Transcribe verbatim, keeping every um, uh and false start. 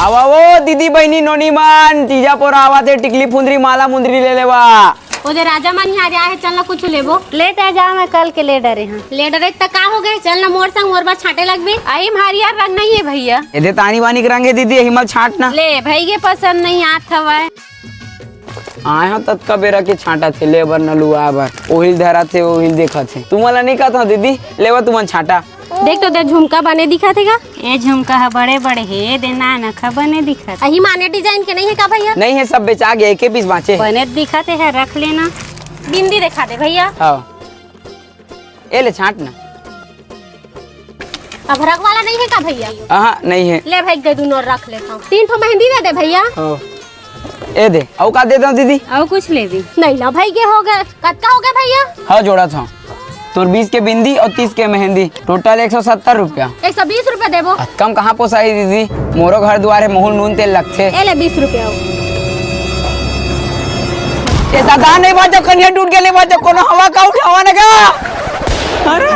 आवा वो दीदी बहिनी नोनी मन, तीजा पोरा आवत हे, टिकली फुंदरी माला मुंदरी ले लेवा। ओ दे राजा मन यहाँ आए हे, चल ना कुछ लेबो। ले दे जा, मैं कल के ले डरे हाँ। ले डरे त का हो गए, चल ना मोर संग, मोर बर छांटे लगबे। अही म हरियर रंग नहीं है भैया। एदे तानी बानी के रंग है दीदी, यही मल छांट ना। ले भाई ये पसंद नहीं आत हवय। आए हो ततका बेरा के छांटा थे, ले बर न लुआ बर, ओहिल धरा थे, ओहिल देखा थे। तुमला नहीं कहत हो दीदी, लेवा तुमन छांटा। देख तो दे झुमका बने दिखत हे का? ए झुमका ह बड़े बड़े हे, दे नानक ह बने दिखत। अही माने डिजाइन के नहीं है का भैया? नहीं है, सब बेचा गया, एके पीस बांचे हे। बने दिखत हे, रख लेना। बिंदी दिखा दे भैया। हाँ, ए ले छांट ना। अभरक वाला नहीं है का भैया? हाँ, नहीं है। ले भाई, दे दुनो रख लेता हूँ। तीन ठो मेहंदी दे दे भैया। हाँ। ए दे, अउ का दे दो दीदी? अउ कुछ लेबे? नहीं ला भाई, के हो गए। कतका हो गए भैया? हाँ, जोड़ा था। तोर बीस के बिंदी अउ तीस के मेहंदी, टोटल एक सौ सत्तर रुपया। एक सौ बीस रुपया देबो। कम कहाँ पोसाही दीदी? मोरो घर दुआर हे, महूल नून तेल लगथे। ए ले बीस रुपया। ए दादा, नहीं बाजो, कनिया टूट के नहीं बाजो, कोनो हवा का उठावा न गा। अरे।